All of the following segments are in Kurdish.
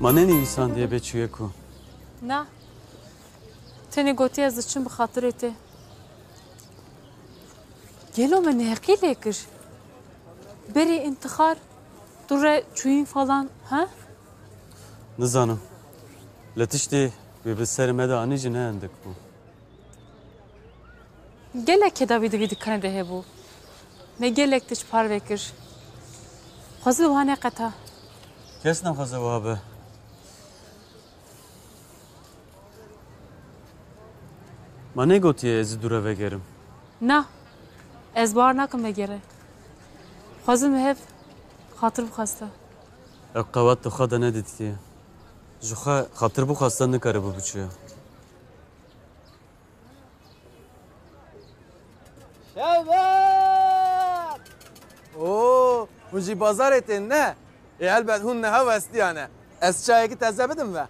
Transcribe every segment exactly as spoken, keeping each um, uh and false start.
Ma nenivîsandiye bê çûyê ku? Na. Tenê gotiye ez diçim bi xatirê te. Gelo me neheqî lê kir? Berê întixar, tu re çûyîn falan, ha? Nizanim. Lê tiştê wê bi serê me de anî jî ne hindik bû. Gelek keda wî di vî dikanê de hebû. Me gelek tişt parve kir. Xwezî wiha neqeta. Kes naxwaze wiha be. Ma negotiye ez ê dû re vegerim? Na. Ez bawer nakim vegere. Xwezim hev xatir bixwesta. Ew qewet di xwe de nedîtiye. Ji xwe xatir bixwesta nikaribû biçûya. Şewbat! Oo, hûn jî bazarê tên, ne? Ê, helbet hûn niha westiyane. Ez çayekî teze bidim ve?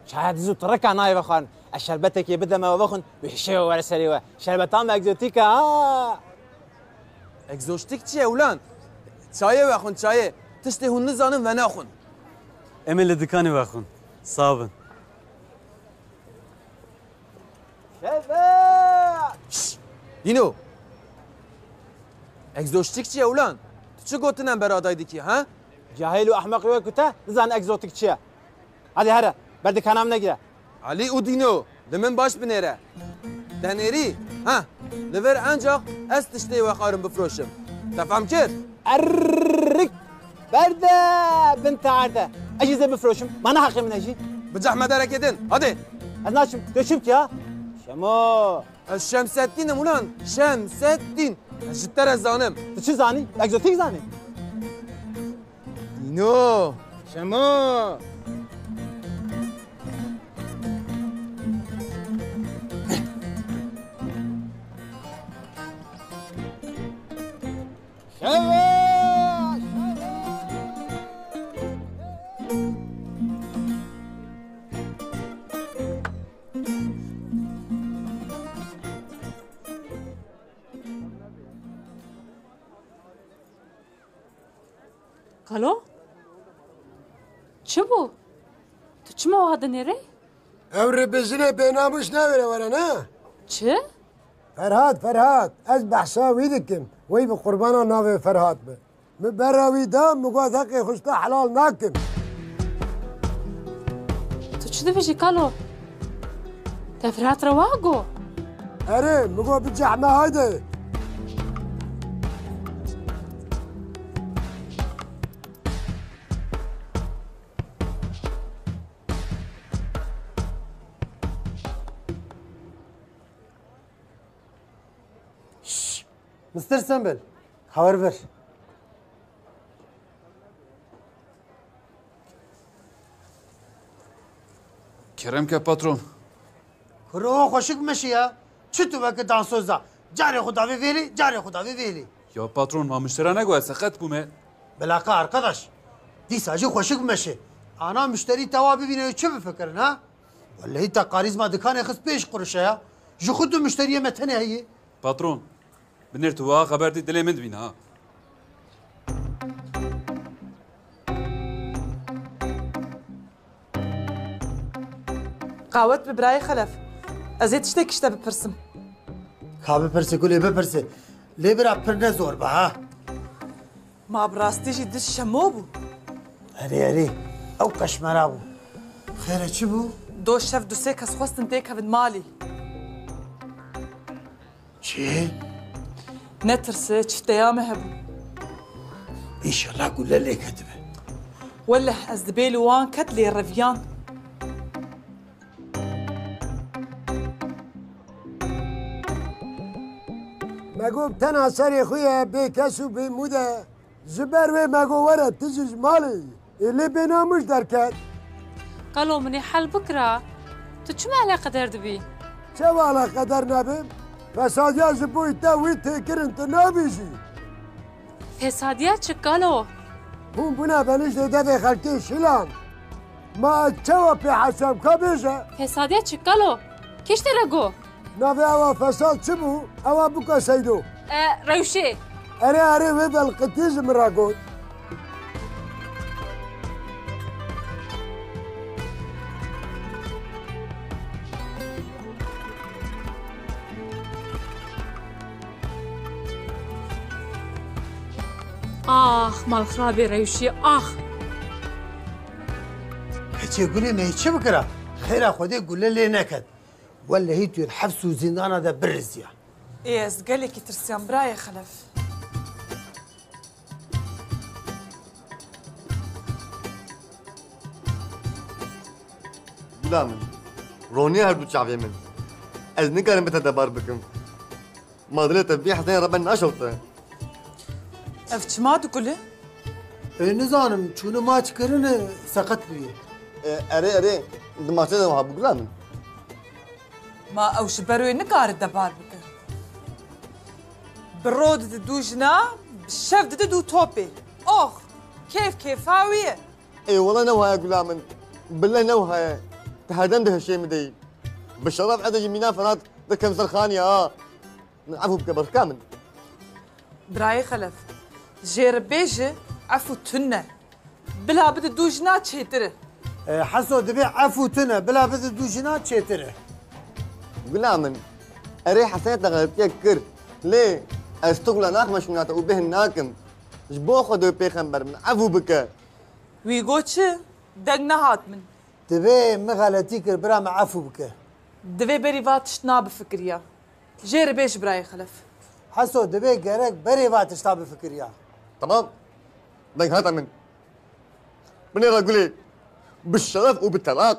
Çaya diz û tirika nayê vexwarin. Ez şerbetekê bideme we vexwin, wê hişê we were serê we. Şerbeta me egzotîk e, ha! Egzoştik çi ye ulan? Çayê vexwin, çayê. Tiştê hûn nizanin venaxwin. Em ê li dikanê vexwin. Sax bin. Şeva! Şşş! Dîno! Egzoştik çi ye ulan? Tu çi gotin em beraday dikî, ha? Cahil û ehmeq wek ku te nizane egzotik çi ye. Hadi here, ber dikana min negire. Elî û Dîno, li min baş binêre. Te nêrî? Ha, li vir encax ez tiştê wexarim bifroşim. Te fehm kir? Errik! Berde bin te erde. Ez jî zê bifroşim. Ma ne heqê min e jî? Biceh me derekê din. Hadi. Ez naçim. Tu çi bikî ha? Şemo. Ez Şemseddîn im ulan. Şemseddîn. Ez ji te re zanim. Tu çi zanî? Egzotîk zanî? Dîno. Şemo. Şeva! Şeva! Kalo? Çi bû? Tu çima wiha dinêrî? Ew ribijinê bênamus navêre were, ne? Çi? Ferhat, Ferhat, ez behsa wî dikim. Wey bi qurbana navê Ferhat be. Min berra wî da, min got heqê xwe ji te helal nakim. Tu çi dibêjî kalo? Te Ferhat re wiha got? Erê, min got biceh me hayde. Şşş! Mister Sembel, xewer vir. Kerem ke patron. Kuro xweşik meşe ya. Çi tu weke dansoza? Carê xwe davê vêlê, carê xwe davê vêlê. Ya patron, ma miştera negot ez seqet bûme. Bilaqa arkadaş. Dîsa jî xweşik meşe. Ana mişterî tewa bibîne çi bifikirin ha? Wellehî te karîzma dikanê xist pêş qurişe ya. Ji xwe du mişteriyê me tenê heye. Patron, binêr tu wiha xeber dî dilê min dibîne ha. Qawet bi birayê Xelef. Ez ê tiştek ji te bipirsim. Ka bipirse gulê bipirse. Lê bira pir ne zor be ha. Ma bi rastî jî dîsa şemo bû? Erê, erê. Ew qeşmera bû. Xêre çi bû? Do şev du sê kes xwestin têkevin malî. Çi? Netirse, çifteya me hebû. Înşallah gule lê ketibe. Welleh ez dibê li wan ket lê reviyan. Me got tena serê xwe ye, bê kes û bê mûde. Ji ber wê me got were tu jî ji malê yî. Ê lê bênamus derket. Kalo min ê hel bikira. Tu çima eleqeder dibî? Çawa eleqeder nebim? Fesadiya ji bo te wî têkirin tu nabîjî. Fesadiya çi kalo? Hûn bûne benîştê devê xelkê şilan. Ma ez çawa pê hesam ka bêje? Fesadiya çi kalo? Kê ji te re got? Navê ewa fesad çi bû? Ewa bûka Seydo. E, Rewşê. Erê, erê, wê belqitî ji min re got. Ax, malxirabê rewşî, ax! Keçê Gulê me çi bikira? Xêra Xwedê gule lê neket. Wellehî tu yê heps û zîndana de biriziya. Ê, ez gelekî tirsiyam birayê Xelef. Gula min, ronî her du çavê min. Ez nikarim bi te debar bikim. Ma dilê te bî Hesên re ben naşewte. Ev çima dikule? Ê, nizanim, çûne maç kirine, seqet bûye. E, erê, erê, di maçê de wiha bû Gula min. Ma ew ji ber wê nikare debar bike. Bi ro dide du jina, bi şev dide du topê. Ox, kêf kêfa wî ye. Ê wele ne wiha ye Gula min. Bile ne wiha ye. Te herdem dihişê min de yî. Bi şeref ez ê ji mîna Ferhat derkem ser xaniya ha. Min efû bike berxika min. Birayê Xelef, jê re bêje efû tune. Bila bide du jina çêtir e. E, Heso, dibê efû tune, bila bide du jina çêtir e. Gula min, erê Hesên te xeletiyek kir. Lê ez tu Gula naxme şûna te û bêhn nakim. Ji bo Xwedê û pêxember min efû bike. Wî got çi? Deng nehat min. Divê min xeletî kir, bira min efû bike. Divê berî va tiştna bifikiriya. Jê re bêje birayê Xelef. Heso, divê gerek berê va tişta bifikiriya. Temam. Deng hate min. Binêre Gulê. Bi şeref û bi telaq.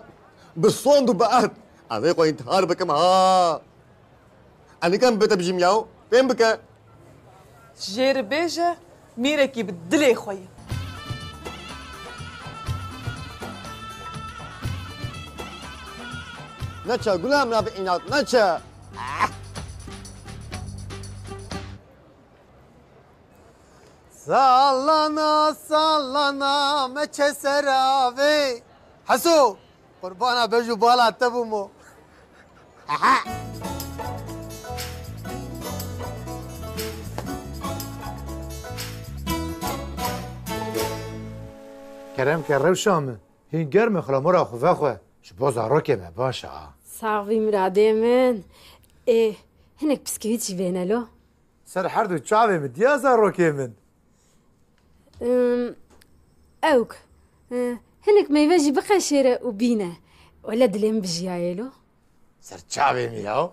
Bi sond û bi ehd. Ez ê xwe întihar bikim ha. Ez nikim bi te bijîm yaw. Fêm bike. Jê re bêje, mîrekî bi dilê xwe ye. Neçe Gula min, bi înat neçe. Sallana, sallana, meçe seravê. Heso, qurbana bej û bala te bûmo. Kerem ke rewşa min. Hîn germ e, xilamora xwe vexwe. Ji bo zarokê me baş e ha. Sax bî miradê min. Ê, hinek bisküvît jî bêne lo. Ser her du çavê min diya zarokê min. Im, ewk. E, hinek meyve jî biqeşêre û bîne. Wele dilê min bijiyayê lo. Ser çavê min ya.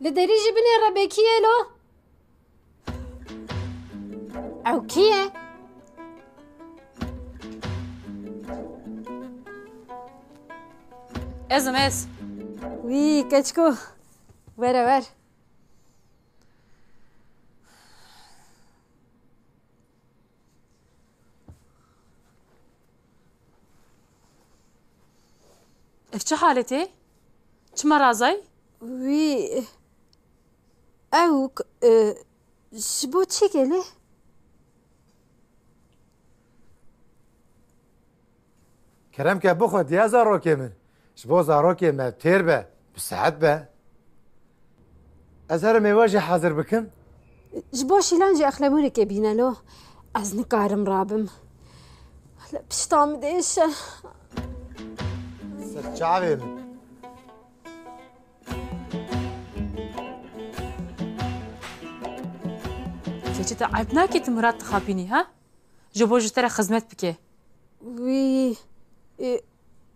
Li derî jî binêre bê kî ye lo? Ew kî ye? Ez im, ez. Wî, keçiko. Were wer. Ev çi haletê? Çima razayî? Wî, ew, e, ji bo çi gelê? Kerem ke bixwe diya zarokê min. Ji bo zarokê me têr be, bi sihet be. Ez here mêwe jî hazir bikim. Ji bo şîlan jî exlemûrekê bîne lo. Ez nikarim rabim. Hele pişta min diêşe. Ser çavê min. Keçê, te eyb nake tu Murat dixapînî, ha? Ji bo ji te re xizmet bike. Wî, e,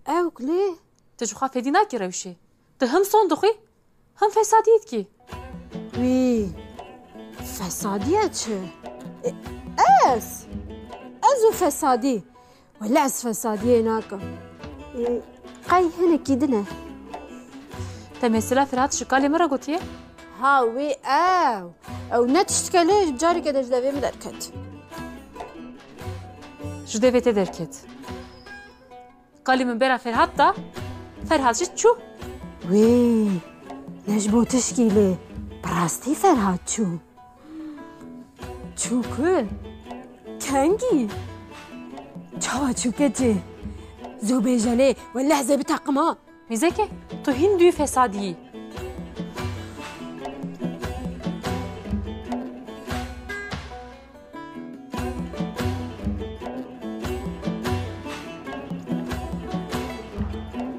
ew lê? Tu ji xwe fêdî nakî rewşê. Tu him son dixwî, him fesadiyê dikî. Wî, fesadiye çi? E, ez? Ez û fesadî? Wele ez fesadiyê nakim. E, qey hinekî din e. Te mesela Ferhat ji kalê min re gotiye? Ha, wî ew. Ew ne tiştike lê careke de ji devê min derket. Ji devê te derket. Kalê min bera Ferhat da, Ferhat jî çû. Wê, ne ji bo tişkî lê, bi rastî Ferhat çû. Çû ku? Kengî? Çawa çû keçê? Zû bêje lê, wele ez ê biteqima. Mîzeke, tu hîn dû fesadî yî.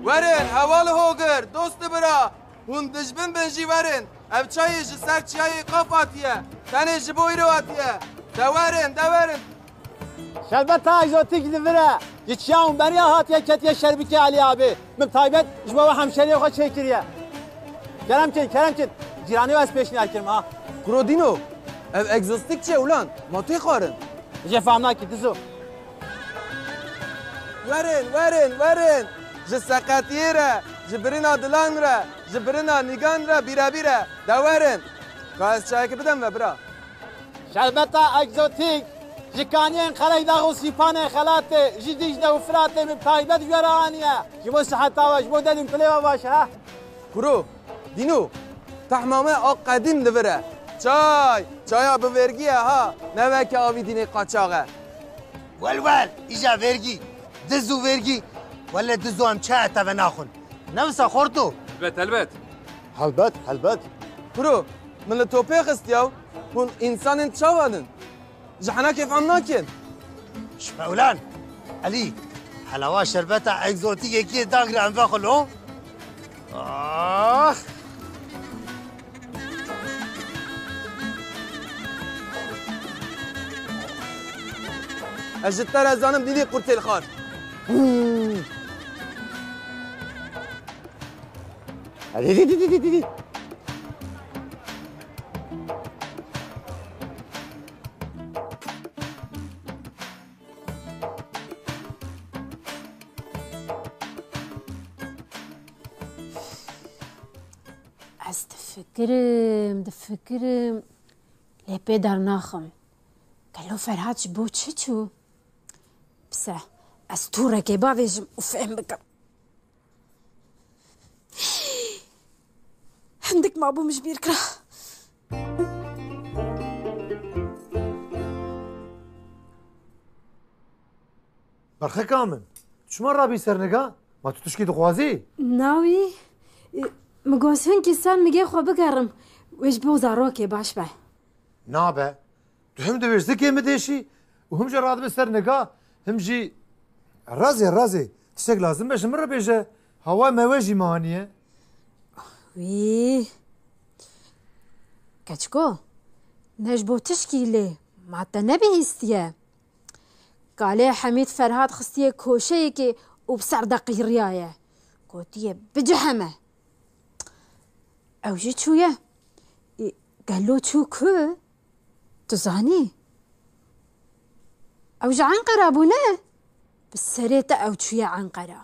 Werin, heval hogir, dost bira. Hûn dijbin bin jî werin. Ev çayê ji ser çiyayê Qaf hatiye. Tenê ji bo îro hatiye. De werin, de werin. Şerbeta egzotîk li vir e. Ji çiya Umberiya hatiye ketiye şerbikê Elî abî. Min taybet ji bo we hemşeriyê xwe çêkiriye. Kerem kin, kerem kin. Cîranê we ez pêşniyar kirim ha. Kuro Dîno, ev egzotîk çi ye ulan? Ma tê xwarin? Jê fam nakî, dizo. Werin, werin, werin! Ji seqetiyê re, ji birina dilan re, ji birina nîgan re bîrebîr e. De werin! Ka ez çayekê bidem ve, bira? Şerbeta egzotîk ji kaniyên Qereydax û Sîpanê Xelatê, ji Dîcle û Firatê bi taybet ji we re aniye. Ji bo siheta we, ji bo ded û kulê we baş e, ha? Kuro, Dîno, tehma me a qedîm li vir e. Çay, çaya bi vergî ye ha, ne weke avî dînê qaçax e. Wel wel, îja vergî, diz û vergî, wele diz û em çaya te ve naxwin. Ne wisa xorto? Helbet, helbet. Helbet, helbet. Kuro, min li topê xistiya û hûn însanên çawan in? Ji henekê fam nakin. Şmewlan, Elî, helawa şerbeta egzotîkekî dagire em vexwilo. Ah! Ez ji te re zanim dîlî qurtêl xar. Hadi, hadi, hadi, hadi, hadi. Ez difikirim, difikirim. Lê pê dernaxim. Gelo Ferhat ji bo çi çû? Pise, ez tûrekê bavêjim û fêm bikim. Hindik mabû min ji bîr kira. Berxeka min, tu çima rabî ser niga? Ma tu tişkî dixwazî? Na wî, e, min got hinkî ser nigê xwe bigerim, wê ji bo zarokê baş be. Nabe. Tu him dibêj zikê min dêşî û him jî radibe ser niga, him jî razê, razê. Tiştek lazim be ji min re bêje. Hawa me we jî me aniye. Wî. Keçiko, ne ji bo tişkî lê ma te nebihîstiye. Kalê Hemîd Ferhat xistiye koşeyekê û bi ser de qîriyaye. Gotiye, biciheme. Ew jî çûye. Î, gelo çû ku? Tu zanî? Ew ji Enqera bû, ne? Bi serê te ew çûye Enqera.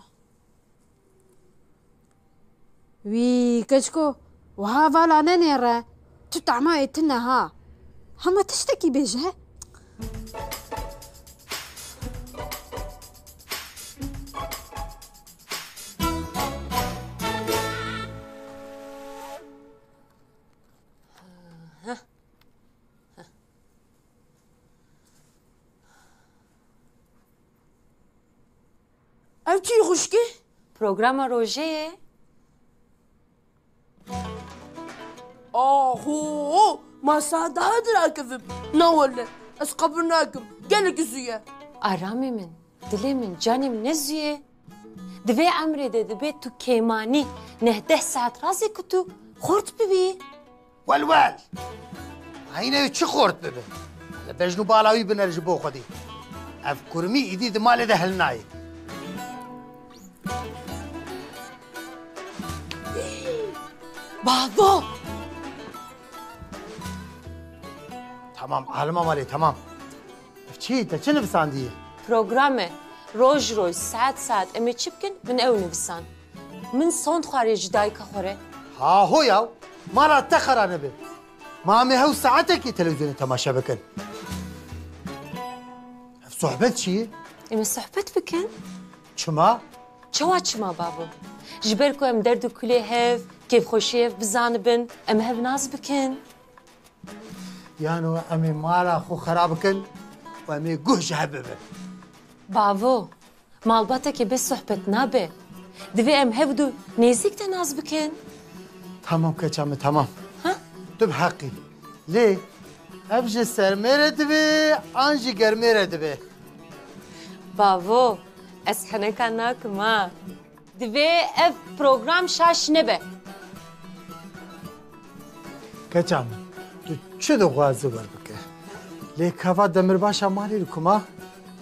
Wî, keçiko, wiha vala nenêre. Tu tehmayê tune ha. Hema tiştekî bêje. Ev çi xwişkî? Programa rojê ye. Aho, ma saet daha dirakevim. Na wele, ez qebûl nakim. Gelek zû ye. Aramê min, dilê min, canê min ne zû ye. Di vê emrê de dibe tu kêmanî neh deh saet razê ku tu xort bibî. Wel wel. Heyne wê çi xort bibe. Li bejn û bala wî binere ji bo Xwedê. Ev kurmî îdî di malê de hilnayê. Bavo! Tamam, alima malê, tamam. Ev çi? Te çi nivisandiye? Program e. Roj roj, saet saet em ê çi bikin, min ew nivisan. Min sond xwarê ji dayika xwe re. Ha ho yaw, mala te xera nebe. Ma em ê hew saetekê televîzyonê temaşe bikin. Ev sohbet çi ye? Em ê sohbet bikin. Çima? Çawa çima bavo? Ji ber ku em derd û kulê hev, kêfxweşiyê hev bizanibin, em hev nas bikin. Yano em ê mala xwe xera bikin û em ê guh ji hev bibin. Bavo, malbatekê bê sohbet nabe. Divê em hevdu nêzîk de nas bikin. Tamam keça min, tamam. Ha? Tu bi heq î. Lê ev ji sermê re dibe an ji germê re dibe? Bavo, ez heneka nakim ha. Divê ev program şaş nebe. Keça min, tu çi dixwazî wer bike. Lê kava demirbaşa malê li kuma?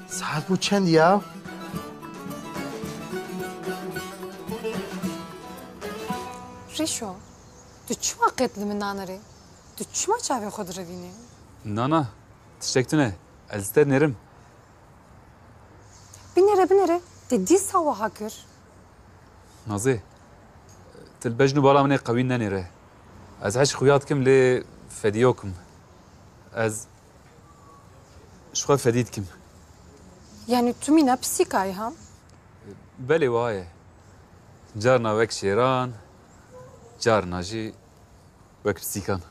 Saet bû çend ya? Rîşo, tu çima qet li min nanirê? Tu çima çavê xwe direvînî? Na, na, tiştek tune. Ez li te dinêrim. Binêre, binêre. Te dîsa wiha kir. Nazê, tu li bejn û bala min ê qewî nenêre. Ez hej xuya dikim lê fedî yok im. Ez ji xwe fedî dikim. Yanî tu mîna pisîka yî ha? Belê wiha ye. Carna wek şêran, carna jî wek pisîkan.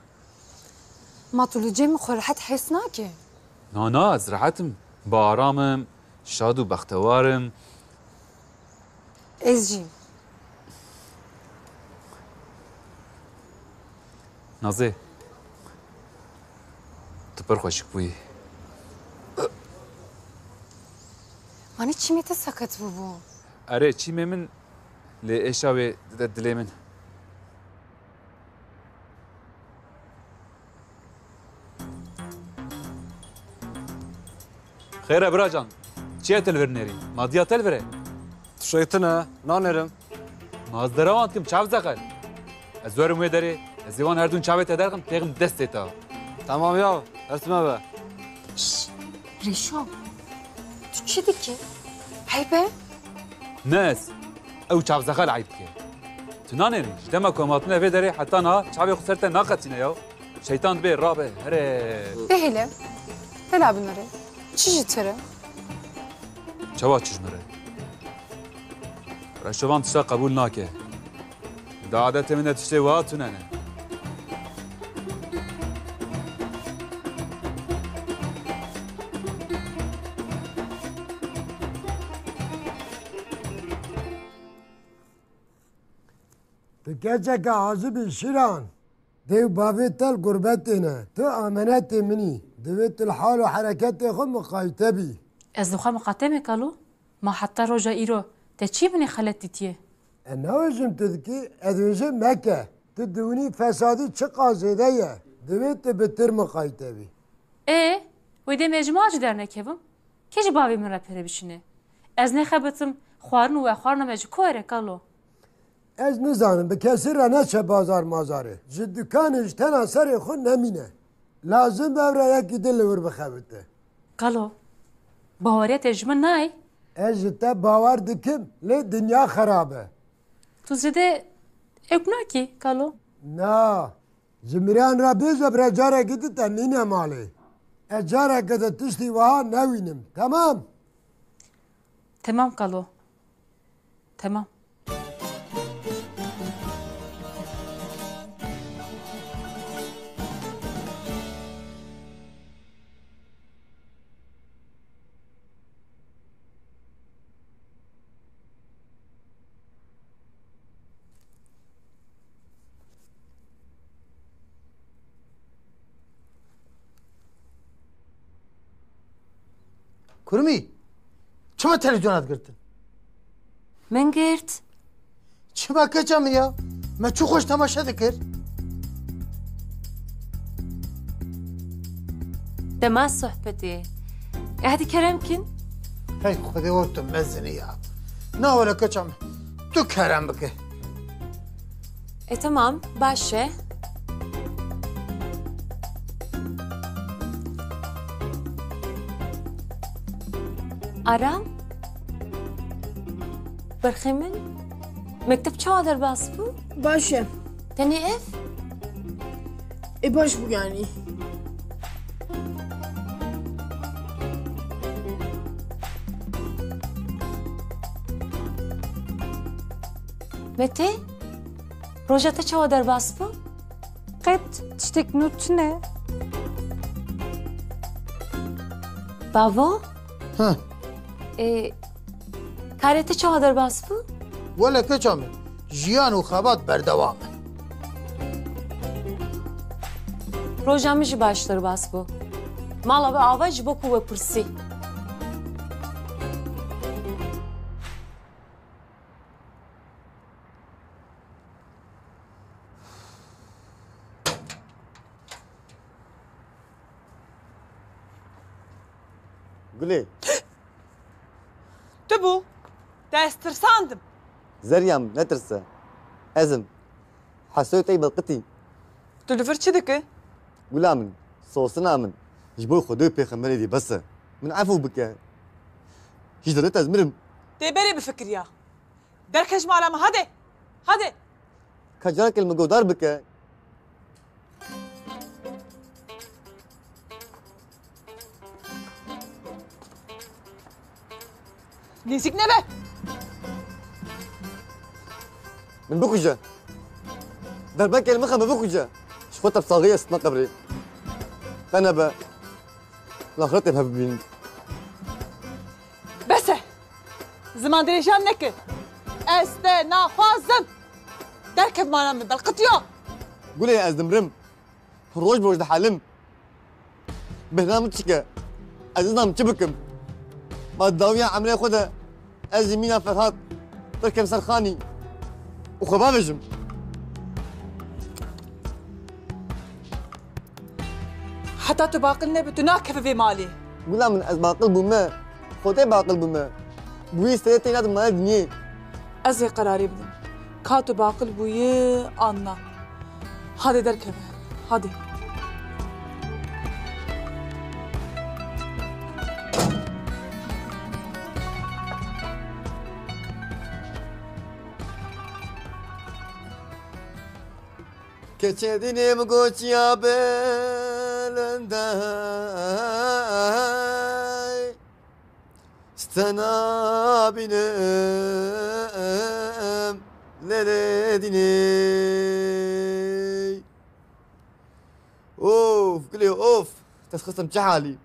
Ma tu li cem xwe rehet hês nake? Na, na, ez rehet im. Bi aram im, şad û bextewar im. Ez jî. Nazê, tu pir xweşik bûyî. Manî çîmê te seqet bûbû? Erê, çîmê min lê êşa wê dide dilê min. Xêr e bira can. Çi ye tu li vir nêrî? Ma diya te li vir e? Tiştê tune, nanêrim. Ma ez derewan dikim, çav zeqel. Ez werim wê derê, ez ê wan herdûn çavê te derxim, têxim destê te. Temam ya, destê me be. Şş, Rêşo, tu çi dikî? Heyb e? Ne ez. Ew çavzeqel eyb dike. Tu nanêrî, ji dema ku em hatine vê derê heta niha çavê xwe ser te naqetîne ya. Şeytan dibê rabe, here. Bihêle, bela binêre. Çi ji te re? Çawa çi ji min re? Reşo van tişta qebûl nake. Di adetê min de tiştê wiha tune ne. Tu keçeke azib î Şîran. Dê û bavê te li gurbetê ne. Tu amenetê min î. Divê tu li hal û hereketê xwe miqayte bî. Ez li xwe miqate me kalo? Ma heta roja îro te çi min ê xelet dîtiye? Ez nabêjim tu dikî, ez dibêjim meke. Tu diwînî fesadî çiqas zêde ye. Divê tu bitir miqayte bî. Ê, wê demê ez ji mal jî dernekevim. Kê ji bavê min re pere bişîne? Ez nexebitim, xwarin û vexwarina me ji ku here kalo? Ez nizanim, bi kesî re neçe bazar mazarê. Ji dikanê ji tena serê xwe nemîne. Lazim be ev re yekî din li wir bixebite. Kalo, baweriya te ji min nayê? Ez ji te bawer dikim, lê dinya xerab e. Tu zêde ewk nakî, kalo? Na. Ji miriyan re bêje bire carekî din te nîne malê. Ez careke din tiştî wiha newînim. Temam? Temam kalo. Temam. Kurmî, çima televîzyona digirtin? Min girt. Çima keça min ya? Me çi xweş temaşe dikir. Dema sohbetê. E, hadi kerem kin. Hey Xwedê, we tu mezin î ya. Na wele keça min. Tu kerem bike. E, tamam, baş e. Aram? Berxê min? Mekteb çawa derbas bû? Baş e. Tenê ev? Ê, baş bû yanî. Mete, roja te çawa derbas bû? Qet tiştek nû tune. Bavo? Heh. Ê, karê te çawa derbas bû? Wele keça min, jiyan û xebat berdewam e. Roja min jî baş derbas bû. Mala we ava ji bo ku we pirsî. Gulê. Tu bû. Te ez tirsandim. Zerya min, netirse. Ez im. Hesoyê te yî bilqitî. Tu li vir çi dikî? Gula min, sosina min, ji bo Xwedê û pêxemberê dî bes e. Min efû bike. Ji dilê te ez mirim. Tê berê bifikiriya. Derkeve ji mala min, hadi. Hadi. Ka careke li min guhdar bike. Nêzîk nebe! Min bikuje. Derbeke li min xe, min bikuje. Ji xwe te bi saxiyê stime qebrê. Te nebe. Li axretê bi hev bibînin. Bes e. Ziman dirêjan neke. Ez te naxwazim. Derkev mala min, belqitiya. Gulê, ez dimrim. Roj bi roj dihelim. Bêhna min çi ke? Ez nizanim çi bikim. Ma dawiya emrê xwe de ez jî mîna Ferhat derkem ser xanî û xwe bavêjim. Heta tu baqil nebe, tu nakeve vê malê. Gula min, ez baqil bûme. Xwedê baqil bûme. Bi wî serê tê nedim mala dinyê. Ez ê qerarê bidim. Ka tu baqil bûyî an na. Hadê derkeve. Hadê. Keçê dinê min goçiya belendey. Stena bînim lêlê dinê. Of, gulê of. Te xistim çi halî?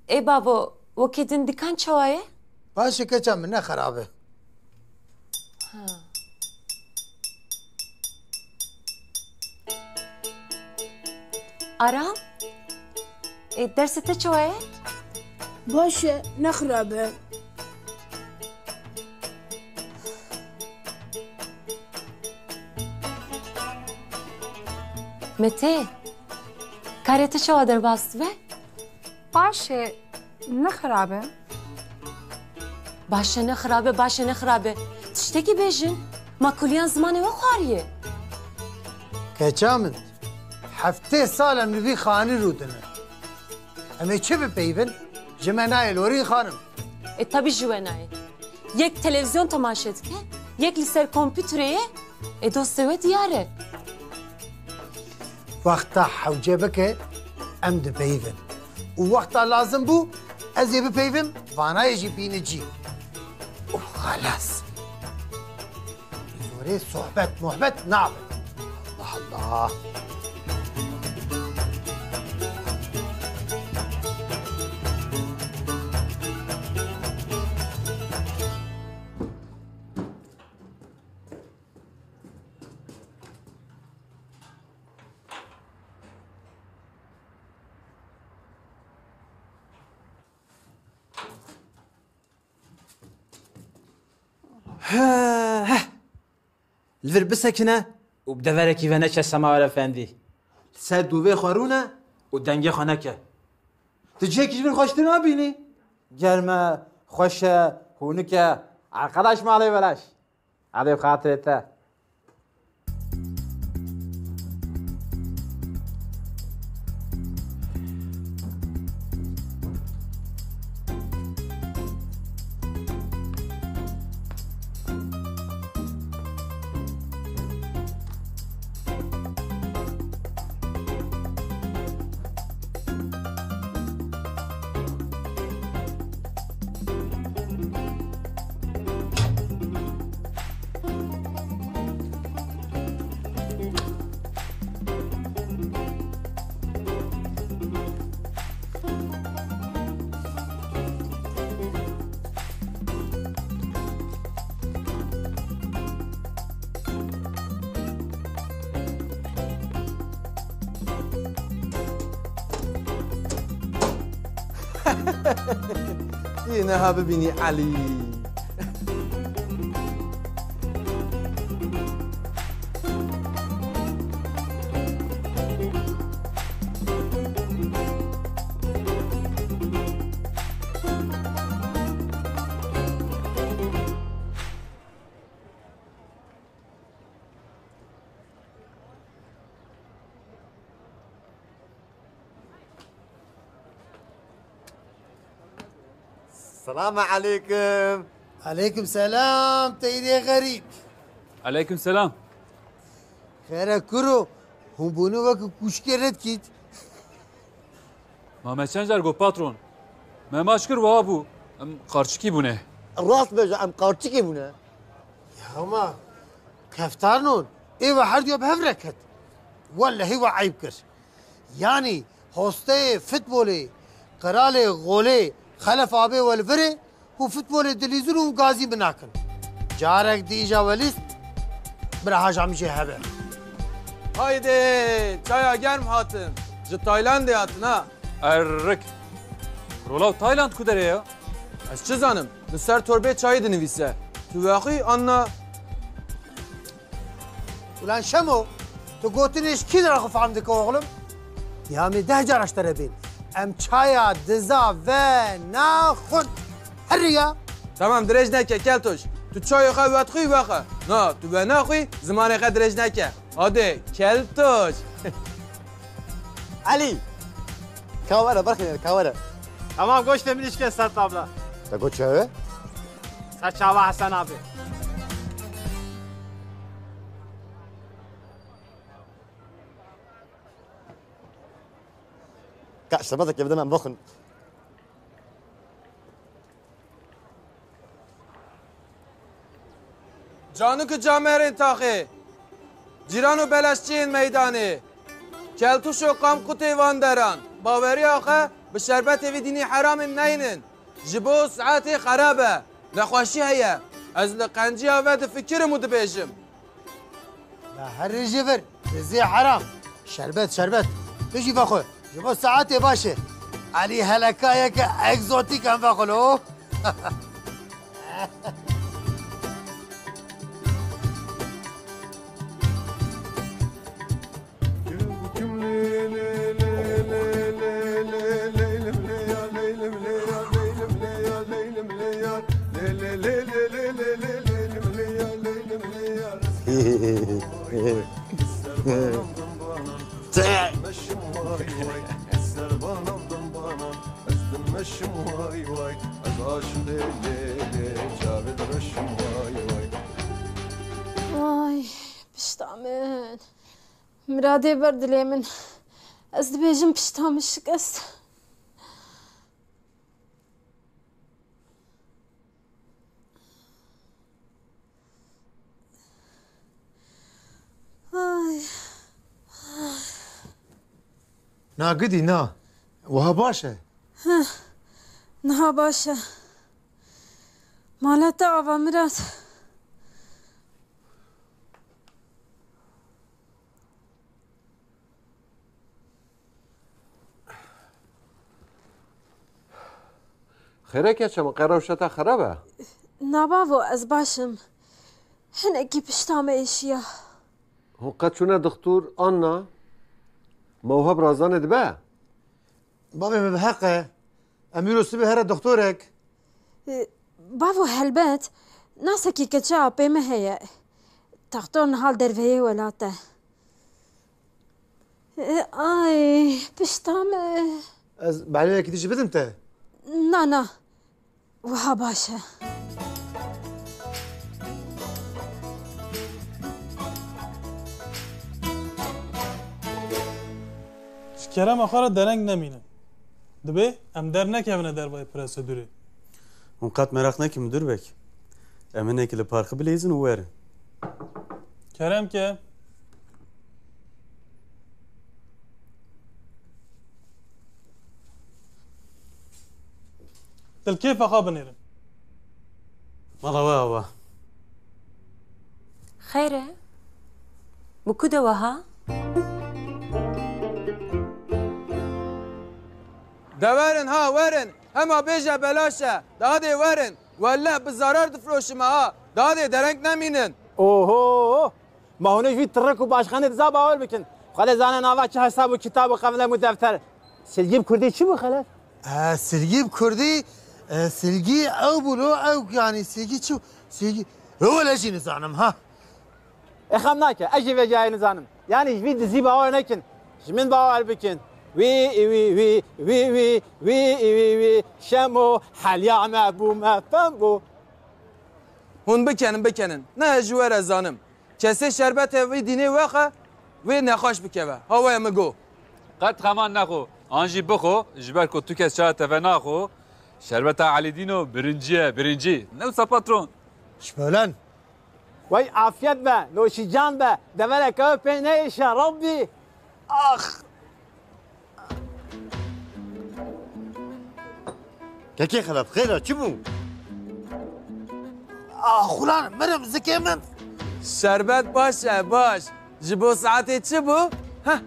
Ê bavo, wekî din dikan çawa ye? Baş e keça min, ne xerab e. Ha. Aram? Ê, dersê te çawa ye? Baş e, ne xirab e. Mete, karê te çawa derbas dibe? Baş e, ne xirab e. Baş e, ne xirab e, baş e, ne xirab e. Tiştekî bêjin. Ma kuliyan zimanê we xwariye. Keça min, heftê sal em li vî xanî rûdinin. Em ê çi bipeyvin? Ji me nayê lorîn xanim. E, tabî ji we nayê. Yek televîzyon temaşe dike, yek li ser kompûterê ye, e, dostê we diyar e. Wexta hewce bike, em dipeyvin. Û wexta lazim bû, ez ê bipeyvim, vana yê jî bîne cî. Û xelas. Zorê sohbet muhbet nabe. Allah Allah. He, he. Li vir bisekine û bi deverekî ve neçe Semawar Efendî. Li ser dûvê xwe rûne û dengê xwe neke. Tu cihekî ji vir xweştir nabînî? Germ e, xweş e, hûnik e. Arkadaş malê belaş. Hadi bi xatirê te. Yê neha bibînî Elî. Selamu aleykum. Aleykum selam, teyrê xerîb. Aleykum selam. Xêre kuro, hûn bûne wekî kûşkê redkît. Ma me çend car got patron? Me maç kir wiha bû. Em qarçikî bûne. Rast bêje, em qarçikî bûne. Ya ma keftarnon, ê we herduya bi hev re ket. Wellehî we eyb kir. Yanî hosteyê futbolê, qiralê golê Xelef abê we li vir e, hûn futbolê dilîzin û gazî min nakin. Carek dî îja we lîst, bira haja min jê hebe. Haydi, çaya germ hatin. Ji Taylandê hatin ha. Errik. Rola Tayland ku derê ya? Ez çi zanim? Li ser torbê çayê dinivîse. Tu vexwî an na? Ulan Şemo, tu gotinê ji kî dera xwe fehm dike oxlim? Ya min deh cara ji te re bên. Em çaya diza venaxwin. Herî ya. Tamam, dirêj neke Keltoş. Tu çayê xwe vedixwî vexe. Na, tu venaxwî, zimanê xwe dirêj neke. Hadi, Keltoş. Elî! Ka were, bixêne, ka were. Tamam, goştê min îşke ser tabla. Te got çawe? Ser çava Hesen abi. Ka şerbeteke bide min bixwin. Canik û camerên taxê, cîran û beleşçiyên meydanê, keltûş û qamqutê van deran, baweriya xwe bi şerbetê vî dînî heramê neynin. Ji bo saetê xerab e, nexweşî heye. Ez li qenciya ve difikirim û dibêjim. Be herî ji vir, dizî heram. Şerbet, şerbet. Tu jî vexwe. Ji bo saetê baş e. Elî helekayeke egzotîk em vexwe lo. Ay, pişta min. Miradê ber dilê min. Ez dibêjim pişta min şikest. Ay. Na gidî na. Wiha baş e. Heh, niha baş e. Mala te ava Mirad. Xêr e keçe min, qey rewşa te xerab e? Na bavo, ez baş im. Hinekî pişta me êşiya. Hûn qet çûne dixtor an na? Ma wiha bi razanê dibe? Bavê min bi heq e. Em îro sibê here dixtorek. E, bavo helbet. Nasekî keçe apê me heye. Textor niha li derveyê welat e. E, ay, pişta me. Ez behlêlekî din jî bidim te? Na, na. Wiha baş e. Ji kerema xwe re dereng nemînin. Dibê em dernekevine dervayê prosedûrê. Hûn qet meraq nekin, Midûr Beg. Em hinekî li parkê bileyzin û werin. Kerem ke. Dil kêfa xwe binêrin. Mala we ava. Xeyr e? Bi ku de we ha? De werin ha, werin. Hema bêje belaş e. Dadê werin. Welle bi zarar difroşime ha. Dadê dereng nemînin. Oho! Ma hûn ê ji vî tirik û başxanê diza bawer bikin. Xwedê zane nava çi hesab û kitab û qevlem û defter. Silgî bi kurdî çi bû Xelef? E, silgî bi kurdî, e, silgî ew bû lo, ew yanî silgî çi, silgî, yo wele jî nizanim ha. E, xem nake, ez jî vê cayê nizanim. Yanî ji vî dizî bawer nekin. Ji min bawer bikin. Wî, wî, wî, wî, wî, wî, wî, wî, Şemo, helya me bû, me fem bû. Hûn bikenin, bikenin. Ne ji we re zanim. Kesê şerbetê vî dînê wexe, wê nexweş bikeve. Hawaya min go. Qet xeman nexwe. An jî bixwe, ji ber ku tu kes çaya te venaxwe. Şerbeta Elîdîno birincî ye, birincî. Ne wisa patron? Şpölen. Wey afiyet be, noşîcan be, devereke we pê neyêşe Rabbî. Ax! Kekê Xelef, xêr e, çi bû? Ah, xulan, mirim, zikê min. Şerbet baş e, baş. Ji bo saetê çi bû? Heh,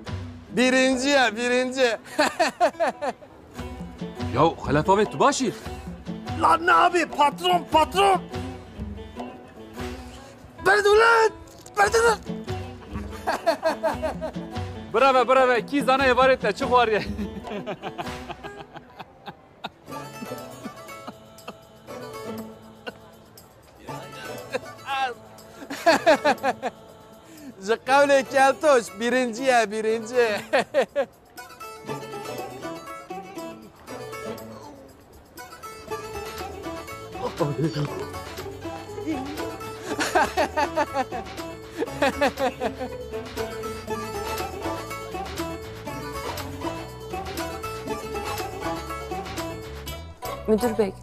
birincî ye, birincî. Ya Xelef abi, tu baş î? La nabê, patron, patron. Berdewlet! Berdewlet! Bireve, bireve, kî zane êvarê te çi xwariye? Ji qewlê keltoş, birincî ye, birincî. Müdür beg,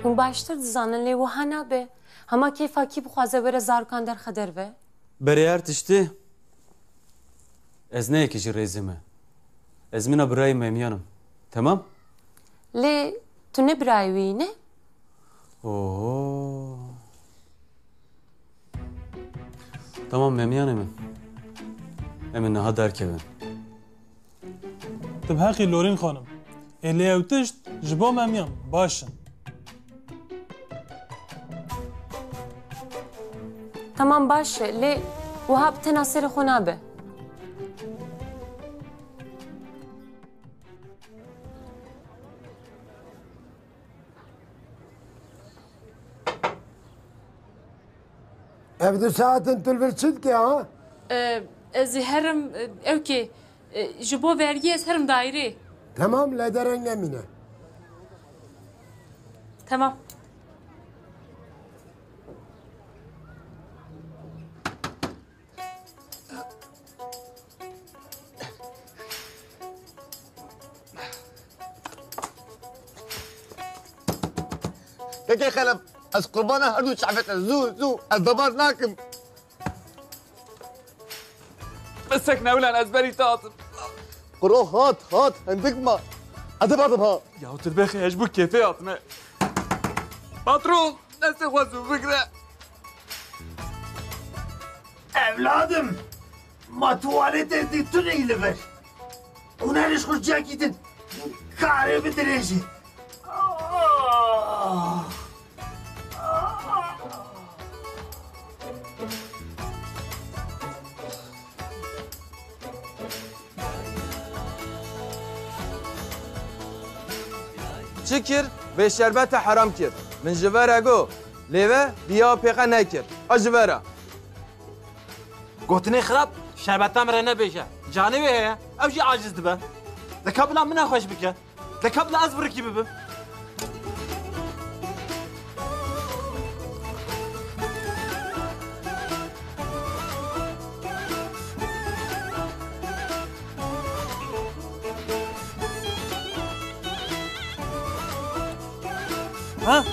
hûn baştir dizanin, lê wiha nabe. Hema kêfa kî bixwaze were zarokan derxe derve. Berê her tiştî, ez ne yekî ji rêzê me. Ez mina birayê Memyan im. Temam? Lê tu ne birayê wî yî, ne? Oho. Tamam Memyanê min. Em ê niha derkevin. Tu bi heqî lorîn xanim. Ê lê ew tişt ji bo Memyan baş in. Tamam baş e, lê wiha bi tena serê xwe nabe. Ev du saetin tu li vir çi dikî ha? E, ez ê herim, e, ewkê, e, ji bo vergî ez herim daîrê. Temam, lê dereng nemîne. Temam. Kekê Xelef, ez qurbana her du çavê te, zû, zû, ez bawer nakim. Bisek ne ulan, ez berî te hatim. Quro hat, hat, hindik ma. Ez ê berdim ha. Ya tu bêxê, ez ji bo kêfê hatime. Patron, destê xwe zû bigire. Evladim, ma tuwaletê dî tune yî li vir. Hûn herî ji xwe cihekî din karê bidirêjî. Çi kir? Vê şerbete heram kir. Min ji ve re got, lê ve biya pêxe nekir. A ji ve re. Gotinê xirab şerbeta min re nebêje. Canê wê heye. Ew jî aciz dibe. Dika bila min nexweş bike. Dika bila ez birikî bibim. Ha?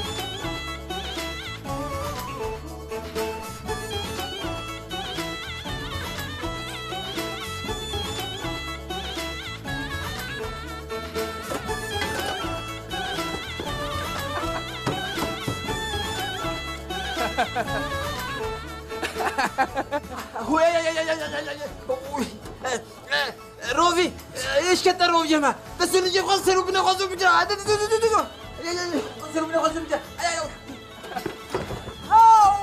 Hui, ay, ay, ay. Ui. Eh, eh, Rovî, eh, eşkete roviyê me. Te sürüncê xwe ser û binê xwe zû bike. Hadi, hadi, hadi, hadi. Ay, ay, ay, xwe ser û binê xwe zû bike. Ay, ay, ay. Au!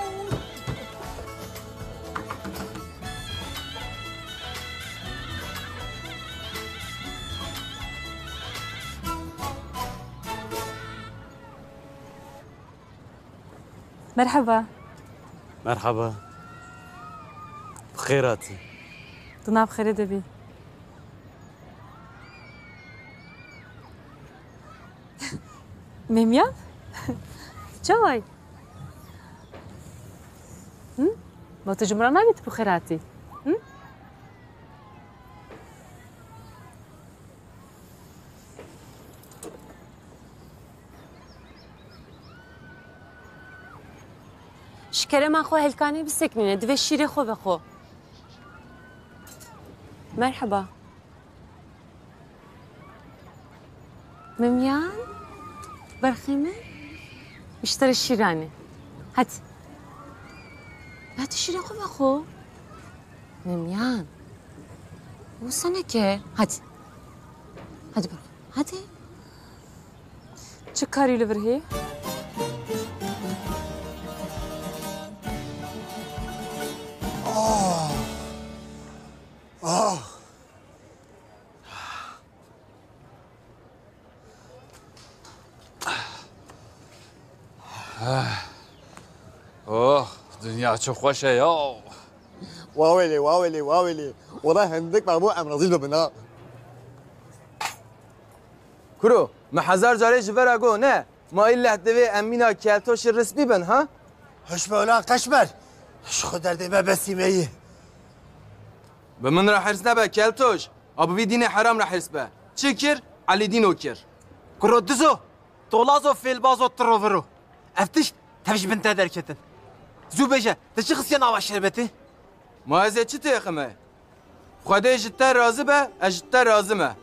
Merheba. Merheba. Bi xêr hatî. Tu nav xêrê de bî. Memyan? Çaway? Hı? Ma tu ji min re nabî tu bi xêr hatî? Hı? Ji kerema xwe helkanê bisekinîne, divê şîrê xwe vexwe. Merheba. Memyan, berxê min. Ji te re şîr anî. Hadi. Ya tu şîrê xwe vexwe. Memyan. Wisa neke. Hadi. Hadi berxwe. Hadi. Çi karî li vir heye? Ah! Ah! Oh, dinya çi xweş e ya. Wawelê, wawelê, wawelê. Wala hindik me bû em rezîl bibin ha. Kuro, me hezar carê ji vera got, ne? Ma îlleh divê em mîna keltoşê rismî bin, ha? Hiş be ulan Qeşmer. Ji xwe derdê me besî me yî. Bi min re hirs nebe keltoş. A bi vî dînê heram re hirs be. Çi kir? Elî dîno kir. Kuro dizo, tolazo, fêlbazo, tiro viro. Ev tişt tev ji bin te derketin. Zû bêje, te çi xistiye nava şerbetê? Ma ez ê çi têxime? Xwedê ji te razî be, ez ji te razî me.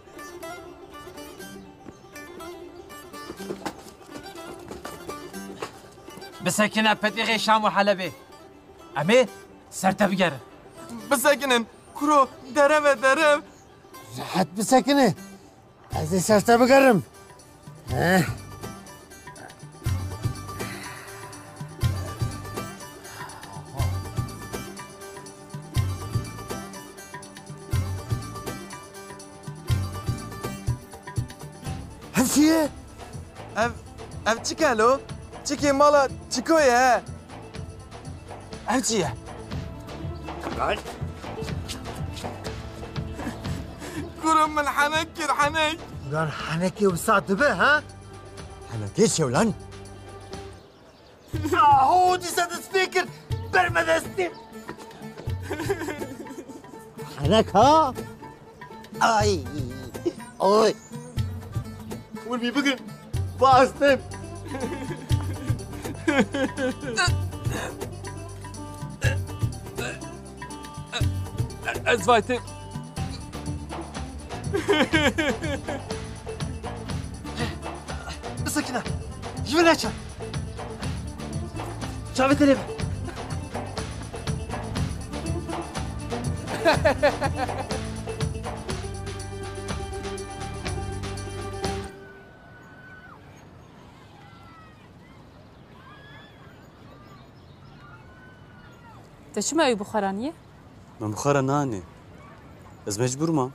Bisekine petîxê Şam û Helebê. Em ê ser te bigerin. Bisekinin, kuro, derev e, derev. Rehet bisekine. Ez ê ser te bigerim. Heh. Ev çi ye? Ev, ev çi kelo? Çikê mala çiko ye he? Ev çi ye? Lan. Kurum min henek kir, henek. Lan henekê wisa dibe ha? Henekê çew lan? Aho, dîsa dest pê kir. Ber me destê. Henek ha? Ay. Oy. Hûn bî bikin. Bastim. Ez vaytê. Bisekine. Ji min neçe. Çavê te lê be. Te çima ew bixwe raniye? Min bixwe re nanê. Ez mecbûr mam.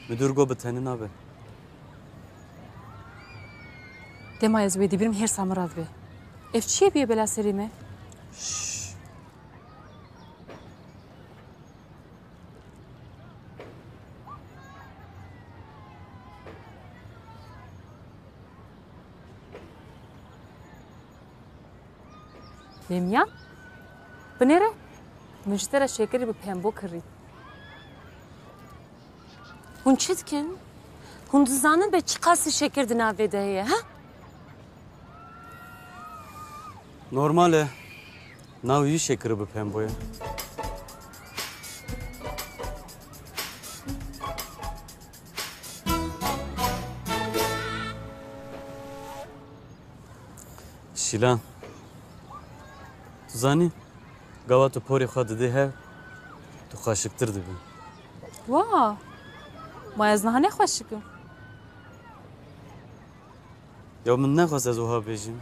Midûr got bi tenê nabe. Dema ez wê dibînim hêrsa min radibe. Ev çi ye bûye bela serê me? Şşş. Lêmiyan, binêre, min ji te re şekerî bi pembo kirî. Hûn çi dikin? Hûn dizanin be çiqasî şeker di navê de heye, ha? Normal e. Nav wî şekir bi pembo ye. Şîlan, tu zanî, gava tu porê xwe didê hev, tu xweşiktir dibî. Wa, ma ez niha ne xweşik im? Ya min nexwest ez wiha bêjim.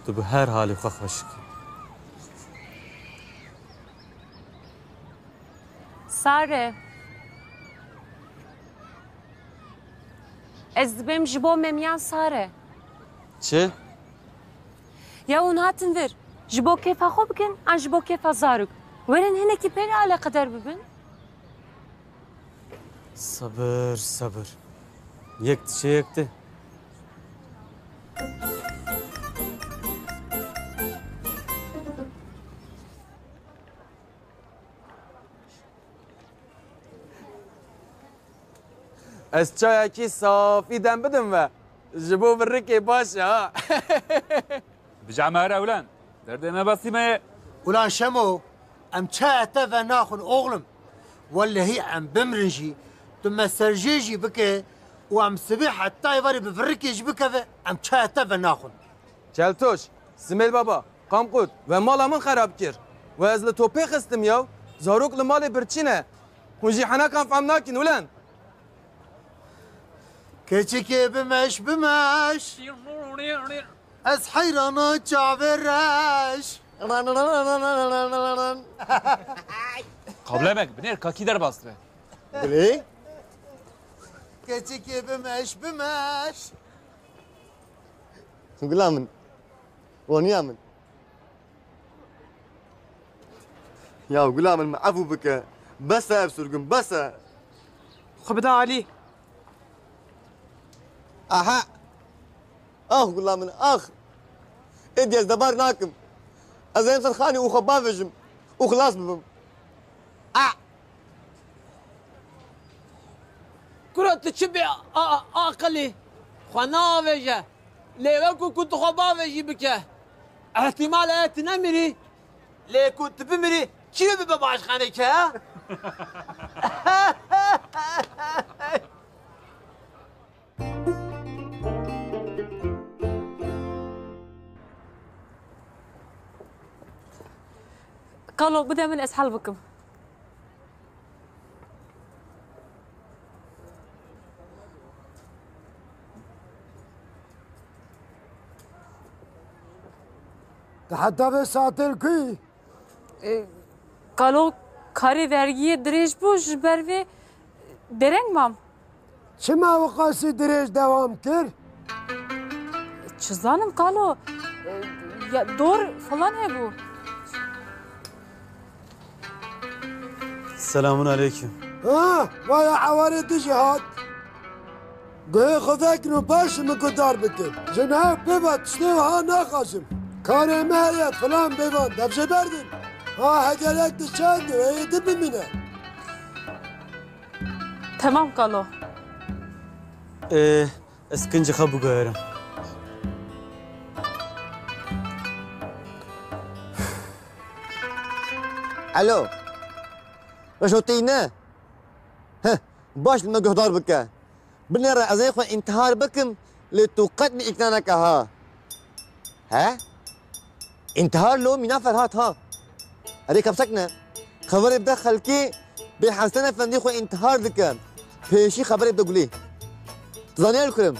Tu bi her halê xwe xweşik î. Sare. Ez dibêm ji bo Memyan Sare. Çi? Ya hûn hatin vir, ji bo kêfa xwe bikin, an ji bo kêfa zarok? Werin hinekî pê re eleqedar bibin. Sebir, sebir. Yek dişê yek tê. Ez çayekî safî dem bidim ve. Ji bo virikê baş e ha. Bijame here ewlen. Derdê me besî me ye. Ulan Şemo, em çaya te venaxwin oxlim. Wellehî em bimrin jî, tu me serjê jî bike û em sibê heta êvarê bi virikê jî bikeve, em çaya te venaxwin. Keltoş, Simêl Baba, Qamqut, we mala min xerab kir. We ez li topê xistim yaw, zarok li malê birçî ne. Hûn jî henekan fehm nakin ulen. Keçikê bimeş, bimeş. Ez heyrana çavê reş. Kablemek, binêr kakî derbas dibe. Gulê? Keçikê bimeş, bimeş. Gula min. Waniya min. Ya gula min, min efû bike. Bes e ev surgun, bes e. Xwe bide alî. Aha. Ax gula min, ax. Êdî ez debar nakim. Ez ê ser xanî û xwe bavêjim û xilas bibim. Ah! Kuro tu çi bê a-, a-, aqilî? Xwe naavêje. Lê wekû ku tu xwe bavêjî bike. Îhtîmal e tu nemirî. Lê ku tu bimirî, kî bibe başkanê ke? Kalo, bide min ez hel bikim. Te heta vê saetê li ku yî? E, Kalo, karê vergiyê dirêj bû, ji ber vê bêreng mam. Çima wiqasî dirêj dewam kir? Çi zanim Kalo, e, ya dor falan hebû. Selamun aleyküm. Ha, vaya hewarê tu jî hat. Guhê xwe vekin û baş min guhdar bikin. Ji niha pê ve tiştê wiha naxwazim. Karê me heye filan bêvan, dev jê berdin. Ha, hegerek tu çend û êdî bimîne. Temam Kalo. Ee, ez kincê xwe biguherim. Alo. Reşo tê ne? Heh, baş li me guhdar bike. Binêre ez ê xwe întihar bikim, lê tu qet min îkna neke ha. He? Întihar lo mîna Ferhat ha. Erê kepsek ne. Xeberê bide xelkê, bê Hesen Efendî xwe întihar dike. Pêşî xeberê bide gulê. Tu zanî ez li ku im?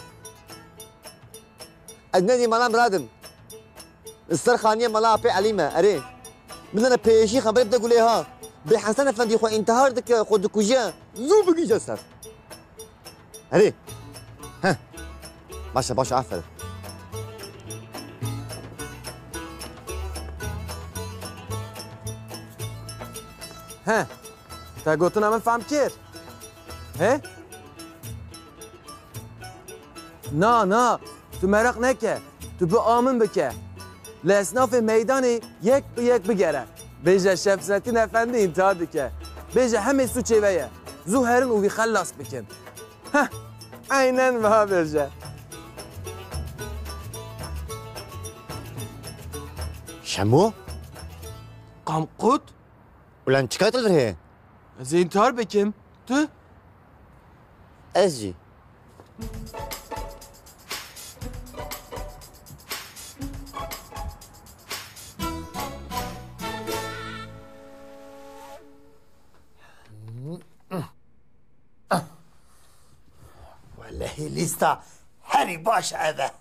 Ez nedî mala miradim. Li ser xaniyê mala Apê Elî me, erê. Binêre pêşî xeberê bide gulê ha. Bê Hesen Efendî xwe întihar dike, xwe dikuje. Zû bigihîje ser. Erê. Heh. Baş e, baş e, aferin. Heh. Te gotina min fehm kir. He? Na, na, tu meraq neke. Tu bi a min bike. Li esnafê meydanê yek bi yek bigere. Bêje Şemsettin Efendi întihar dike. Bêje hemê sûcê we ye. Zû herin û wî xelas bikin. Heh, eynen wiha bêje. Şemo? Qamqut? Ulan çi kayt li vir heye? Ez ê întihar bikim. Tu? Ez jî. Welehî lîsta herî baş ev e.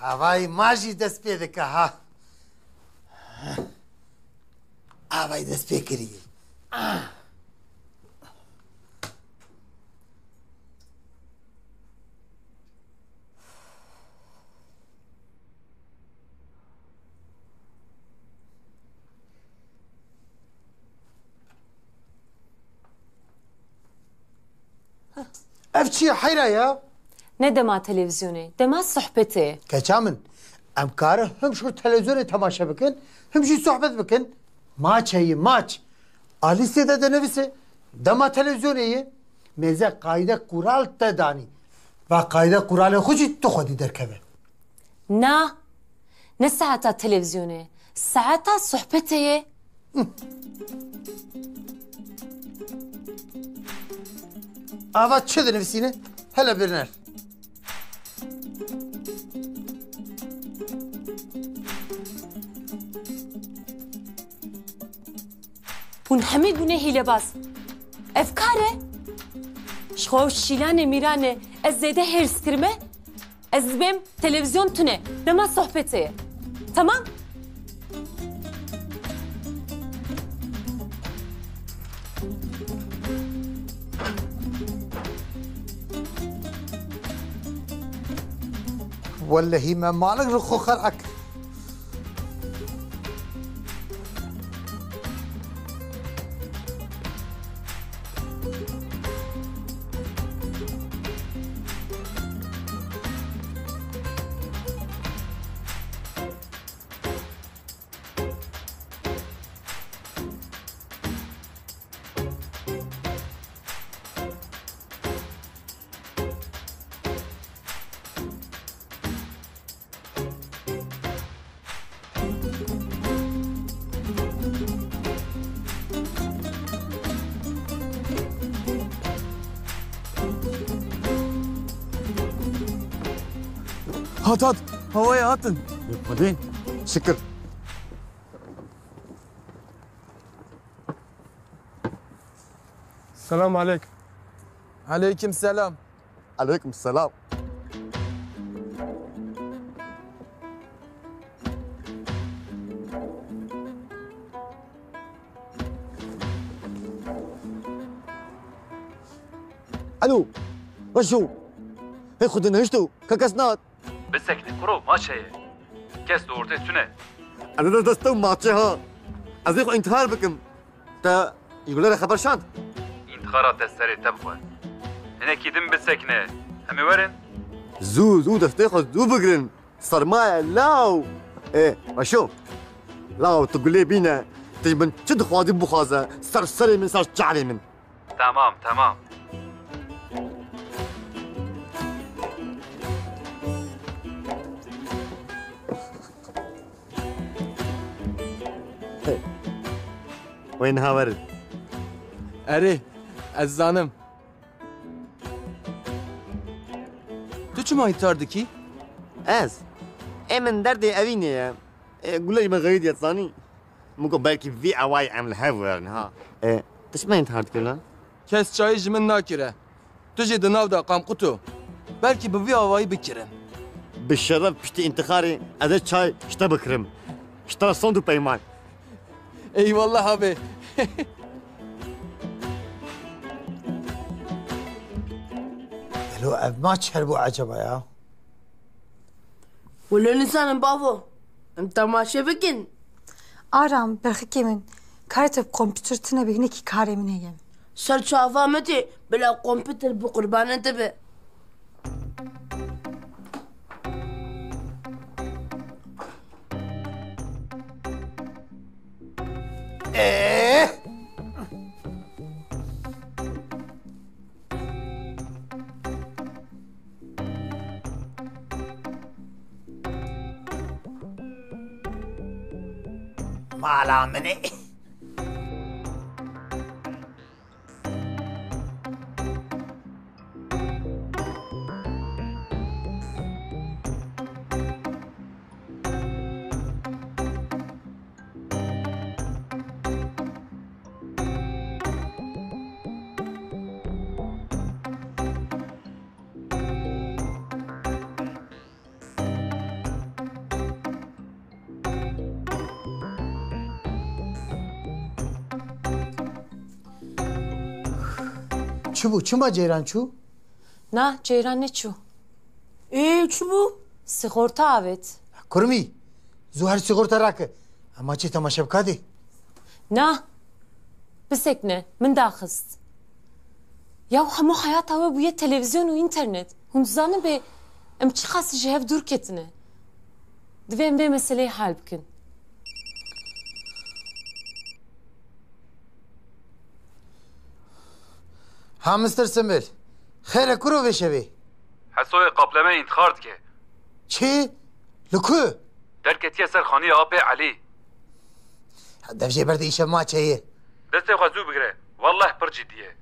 Avayî ma jî dest pê dike ha. Avayî dest pê kirî. Ev çi ye heyra ya? Ne dema televîzyonê, dema sohbetê ye. Keça min, em karin him ji televizyonê temaşe bikin, him jî sohbet bikin. Maç heye, maç. A lîstê de dinivîse, dema televîzyonê ye. Mêze qayde kural te danî. Va qayde kuralê xwe jî tu xwedî derkeve. Na, ne saeta televîzyonê, saeta sohbetê ye. Ava çi dinivîsîne? Hele birner. Hûn hemî bûne hîlebaz. Ev kar e? Ji xwe û şîlanê mîranê ez zêde hêrs kirime? Ez dibêm televîzyon tune, dema sohbetê ye. Temam? Wellehî me malik li xwe xera kir. Hat hat, hawayê hatin. Hadi, şükür. Selam aleyk. Aleyküm selam. Aleyküm selam. Alo, Reşo. Hey, xwe dinihişto, ka kes nat. Bisekne kuro, maç heye. Kes li ortê tune. Ez ê destê maçê ha. Ez ê xwe întihar bikim. Te ji Gule re xeber şand? Întihara te serê te bixwe. Hinekî din bisekne. Em ê werin. Zû, zû destê xwe zû bigirin. Sermaye law. Ê, Reşo. Law tu Gulê bîne. Tu ji min çi dixwazî bixwaze. Ser serê min, ser çavê min. Tamam, tamam. Wê niha werin. Erê, ez zanim. Tu çima întihar dikî? Ez? Ê min derdê evînê ye. Ê, Gule ji min xeyîdiye, zanî. Min got belkî vî awayî em li hev werin ha. E, tu çima întihar dikî lan? Kes çayî ji min nakire. Tu jî di nav de qamquto. Belkî bi vî awayî bikirin. Bi şeref piştî întixarê ez ê çay ji te bikirim. Ji te re sond û peyman. Eyvallah abi. Elo, ev maç her bû eceba ya? Wilo nizanim bavo. Em temaşe bikin. Aram, birxikê min, karê te bi kompîter tune be, hinekî karê min heye. Ser çava min tê, bila kompîter bi qurbanê te be. Eh! Mala min e. Çi bû? Çima ceyran çû? Na, ceyran neçû. Ê, çi bû? Sîxorta avêt. Kurmî, zû her sîxorta rake. Ema çê temaşe bika dê. Na, bisekne, min daxist. Ya hemû heyata we bûye televîzyon û înternet. Hûn dizanibê em çiqas ji hev dûr ketine. Divê em vê meseleyê hal bikin. Ha Mister Simbil, xêr e kuro vê şevê? Hesoyê qapleme întixar dike. Çi? Li ku? Derketiye ser xaniyê apê Elî. Dev jê berde îşev maçê ye. Destê xwe zû bigire. Welleh pir cidî ye.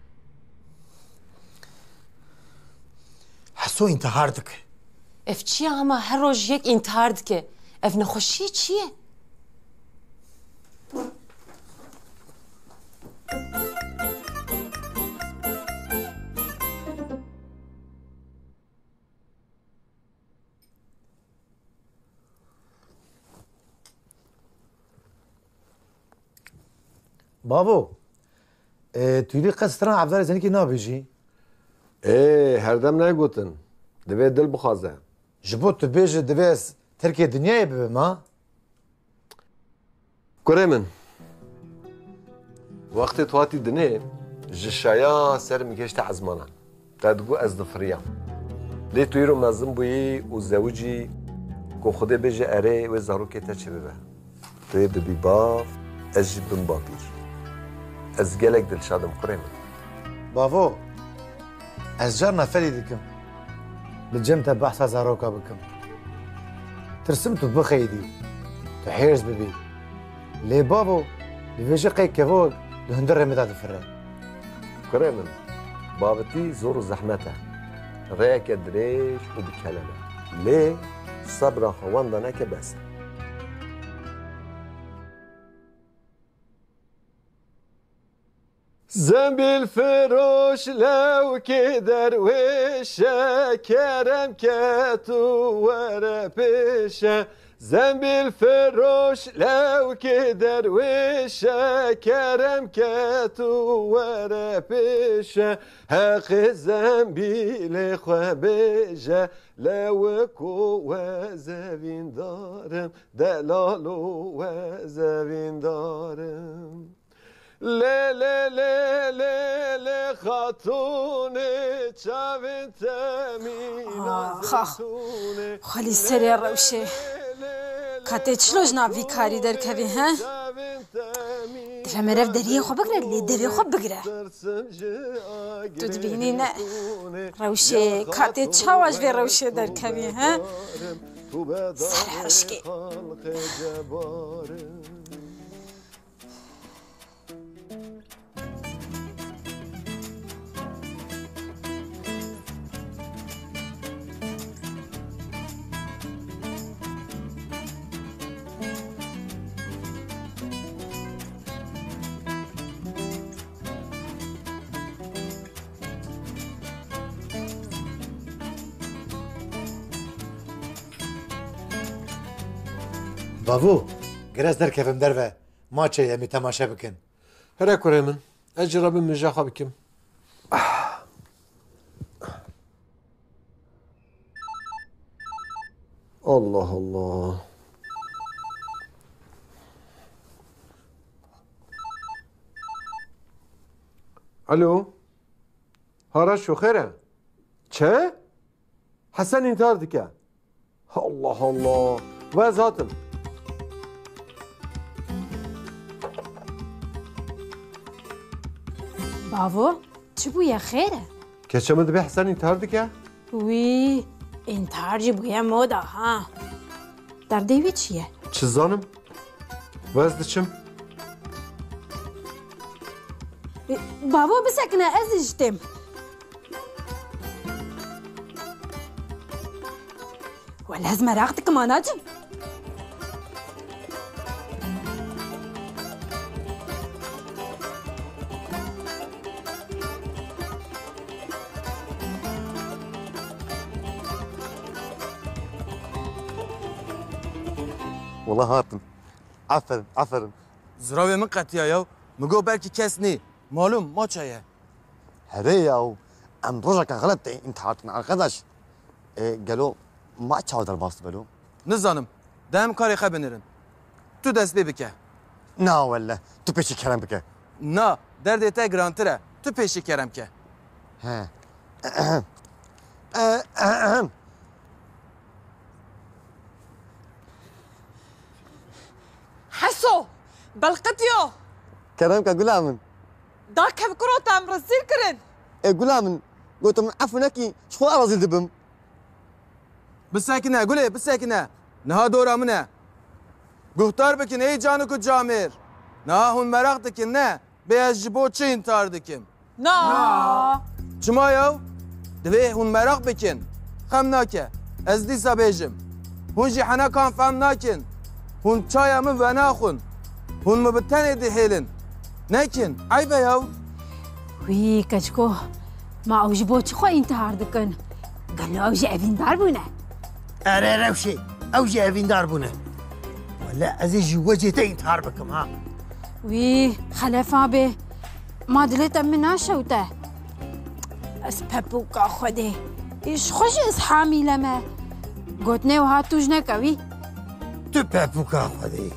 Heso întihar dike. Ev çi ye hema her roj yek întihar dike? Ev nexweşiyê çi ye? Bavo, e, tu yî qet stran Evdarê Zenikî nabêjî? Ê, herdem negotin. Divê dil bixwaze. Ji bo tu bêjî divê ez terkê dinyayê bibim, ha? Kurê min, wextê tu hatî dinê, ji şaya ser min gihişte ezmana. Te digot ez difiriyam. Lê tu îro mezin bûyî û zewicî, ku Xwedê bêje erê wê zarokê te çêbibe. Tu yê bibî bav, ez jî bim bapîr. Ez gelek dilşad im kurê min. Bavo, ez carna felî dikim. Li cem te behsa zaroka bikim. Tirsim tu bixeyidî, tu hêrs bibî. Lê bavo, dibêje qey kevok di hundirê min de difire. Kurê min, bavitî zor û zehmet e. Rêyeke dirêj û bi kelem e. Lê sebra xwe wenda neke bes e. Zembîl firoş lewkê derwêş e, kerem ke tu were pêş e. Zembîl firoş lewkê derwêş e, kerem ke tu were pêş e. Heqê zembîlê xwe bêje, lewiko we zevîndar im, delalo we zevîndar im. Lê, lê, lê, lê, lê, xatûnê çavên te mîna. Ax, ax. Xwelî serê rewşê. Ka tê çilo ji nav vî karî derkevî, he? Divê merev deriyê xwe bigire, lê devê xwe bigire. Tu dibînî ne? Rewşê, ka tê çawa ji vê rewşê derkevî, he? Ser hişkê. Bavo, ger ez derkevim derve, maçê em ê temaşe bikin. Here kurê min, ez jî re bim mije xwe bikim. Allah Allah. Alo. Ha Reşo, xêr e? Çi? Hesen întihar dike. Allah Allah. Ve ez hatim. Bavo, çi bûye xêr e? Keçe min dibê Hesen întihar dike? Wî, întihar jî bûye moda ha. Derdê wî çi ye? Çi zanim? Ve ez diçim. E, bavo bisekine, ez jî têm. Wele ez meraq dikim, anacim. Wela hatim. Aferin, aferin. Ziravê min qetiya ya. Min got belkî kes nî. Malum, maça ye. Herê ya, em rojeke xelet tê întihar dikin, arkadaş. E, gelo maça çawa derbas dibe lo? Nizanim. De em karê xwe binêrin. Tu dest pê bike. Na welle, tu pêşî kerem bike. Na, derdê te girantir e. Tu pêşî kerem ke. He. Heso! Belqitiyo! Kerem ke gula min. Dakev kuro, te em rezîl kirin. Ê gula min, gotim efû nekî, ji xwe rezîl dibim. Bisekine gulê, bisekine. Niha dora min e. Guhdar bikin ey canik û camêr. Niha hûn meraq dikin ne? Bê ez ji bo çi întihar dikim? Na. Na. Çima yaw? Divê hûn meraq bikin. Xem nake. Ez dîsa bêjim. Hûn jî henekan fehm nakin. Hûn çaya min venaxwin. Hûn min bi tenê dihêlin. Nekin. Eyb e yaw. Wî keçiko, ma ew ji bo çi xwe întihar dikin? Gelo ew jî evîndar bûne? Erê Rewşê, ew jî evîndar bûne. Wele ez ê ji wecê te întihar bikim ha. Wî, Xelef abê, ma dilê te min naşewte. Ez pepûka Xwedê. Ji xwe jî ez hamîle me. Gotinê wiha tûj neke wî. Tu pepûka Xwedê.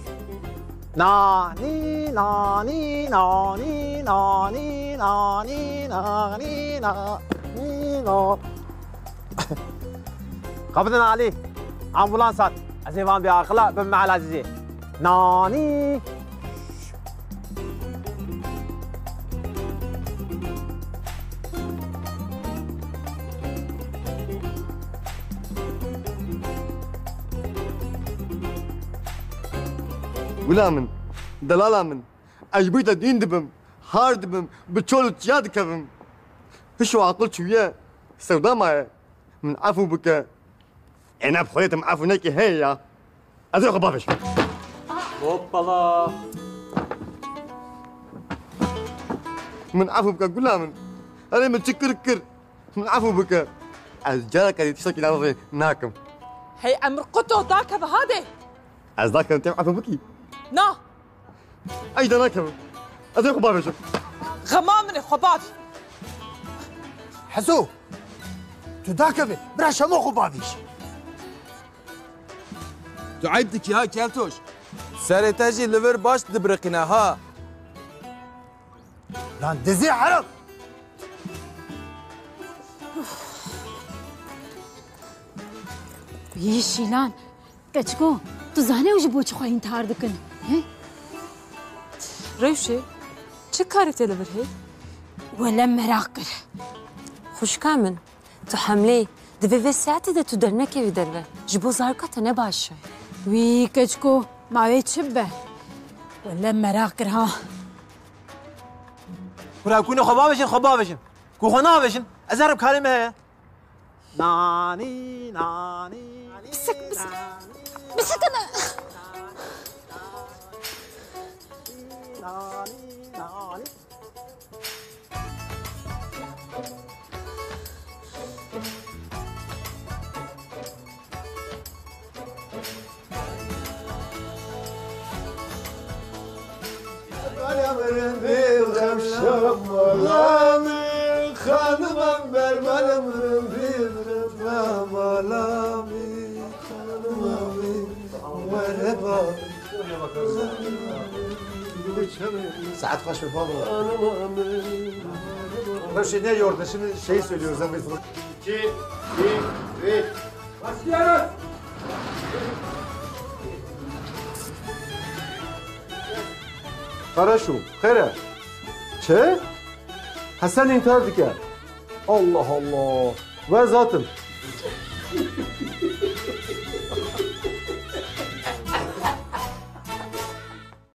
Nanî, nanî, nanî, nanî, nanî, nanî, nanî, na. Xwe bidin alî. Ambulans hat. Ez ê van bê aqila bim mehela Ezîzê. Nanî. Gula min, delala min, ez ji bo te dîn dibim, har dibim, bi çol û çiya dikevim. Hiş û aqil çûye, sewda maye. Min efû bike. Ê ne bi Xwedê tu min efû nekî heye ya. Ez ê xwe bavêjim. Hoppala. Min efû bike gula min. Erê min çi kir kir. Min efû bike. Ez careke dî tiştekî navê nakim. Hey emir quto dakeve hadê. Ez dakevim tu min efû bikî. Na. Ey de nakevim. Ez ê xwe bavêjim. Xema min ê xwe bavî. Hezo, tu dakeve, bira şemo xwe bavêj. Tu eyb dikî ha keltoş. Serê te jî li vir baş dibiriqîne ha. Lan dizê heram. Yê Şîlan, keçiko, tu zanî ew ji bo çi xwe întihar dikin, he? Rewşê, çi karê te li vir heye? Wele meraq kir. Xwişka min, tu hemlê, divê vê saetê de tu dernekevî derve. Ji bo zarika te ne baş e. Wî keçiko, ma wê çi bibe? Wele meraq kir ha. Kura kûnê xwe bavêjin, xwe bavêjin. Ku xwe navêjin, ez herim karê me heye. Nanî, nanî. Bisek, bisek. Bisekine. Nanî, nanî. Saat kaç be baba? Dur şimdi ne yordu? Şimdi şeyi söylüyoruz. Hemen. İki, bir, üç. Başlıyoruz. Karaşu, xêr e? Çi? Hesen întihar dike. Allah Allah. Ve zaten.